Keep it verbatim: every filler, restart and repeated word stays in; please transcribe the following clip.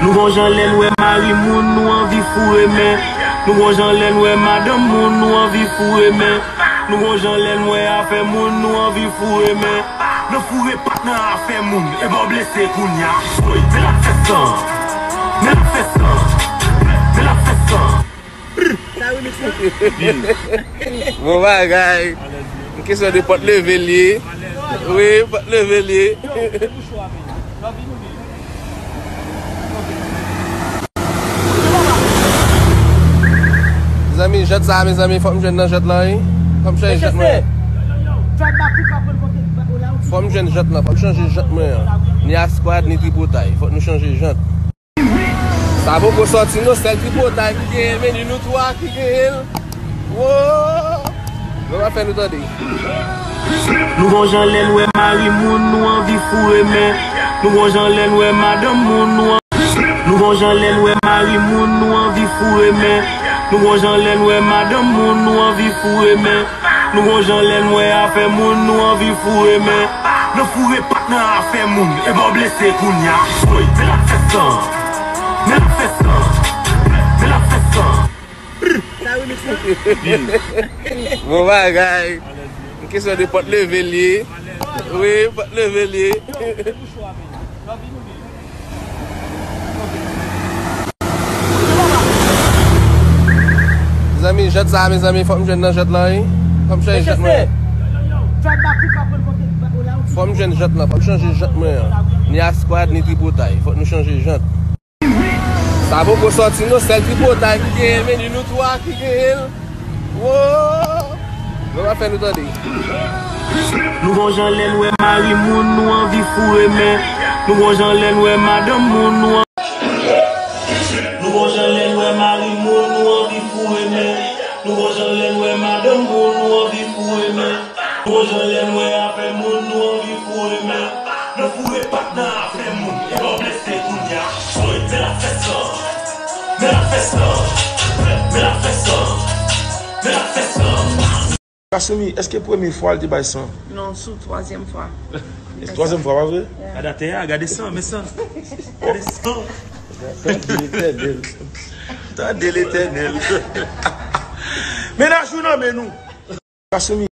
Nou gon jan lè n wè mari moun, nou anvi foure men. Nou gon jan lè n wè madanm moun, nou anvi foure men. Nou gon jan lè n wè afè moun, nou anvi foure men. Nan foure pa t nan afè moun, e ba w blese kounya. Woy, men l ap fè san. Men l ap fè san. Men l ap fè san. Bon bagay. Yon kesyon de pòt leve l ye. Wi, pòt leve l ye. Mezanmi, jant sa, mezanmi, fòk m jwenn nan jant lan, wi. Fòk m chanje jant mwen. Fòk m jwenn jant lan, fòk m chanje jant mwen an. Ni askwad, ni tripotay. Fòk nou chanje jant. Sa poko sòti non, sèl tripotay ki genyen, men ni nou twa ki genyen l. Wo! Nou va fè nou tande. Nou gon jan lè n wè mari moun, nou anvi foure men. Nou gon jan lè n wè madanm moun, nou an-, nou gon jan lè n wè mari moun, nou anvi foure men. Nou gon jan lè n wè madanm moun, nou anvi foure men. Nou gon jan lè n wè afè moun, nou anvi foure men. Nan foure pa t nan afè moun, e ba w blese kounya. Woy, men l ap fè san. Men l ap fè san. Men l ap fè san. Bon bagay. Yon kesyon de pòt leve l ye. Wi, pòt leve l ye. Mezanmi, jant sa, mezanmi, fòk m jwenn nan jant lan, wi. Fòk m chanje jant mwen. Fòk m jwenn jant lan, fòk m chanje jant mwen an. Ni askwad, ni tripotay. Fòk nou chanje jant. Sa poko sòti non, sèl tripotay ki genyen, men ni nou twa ki genyen l. Wo! Nou va fè nou tande. Nou gon jan lè n wè mari moun, nou anvi foure men. Nou gon jan lè n wè madanm moun, nou an-, nou gon jan lè n wè mari moun, nou anvi foure men. Nou gon jan lè n wè madanm moun, nou anvi foure men. Nou gon jan lè n wè afè moun, nou anvi foure men. Nan foure pa t nan afè moun, e ba w blese kounya. Woy, men l ap fè san. Men l ap fè san. Men l ap fè san. Men l ap fè san. Kasumi, èske premye fwa l te bay san? Non, sou twazyèm fwa. E twazyèm fwa, pa vre? Yeah. Gade atè a, gade san, men san. Gade san. Tande Letènèl. Tande Letènèl. Mennaj ou nan men nou. Kasumi.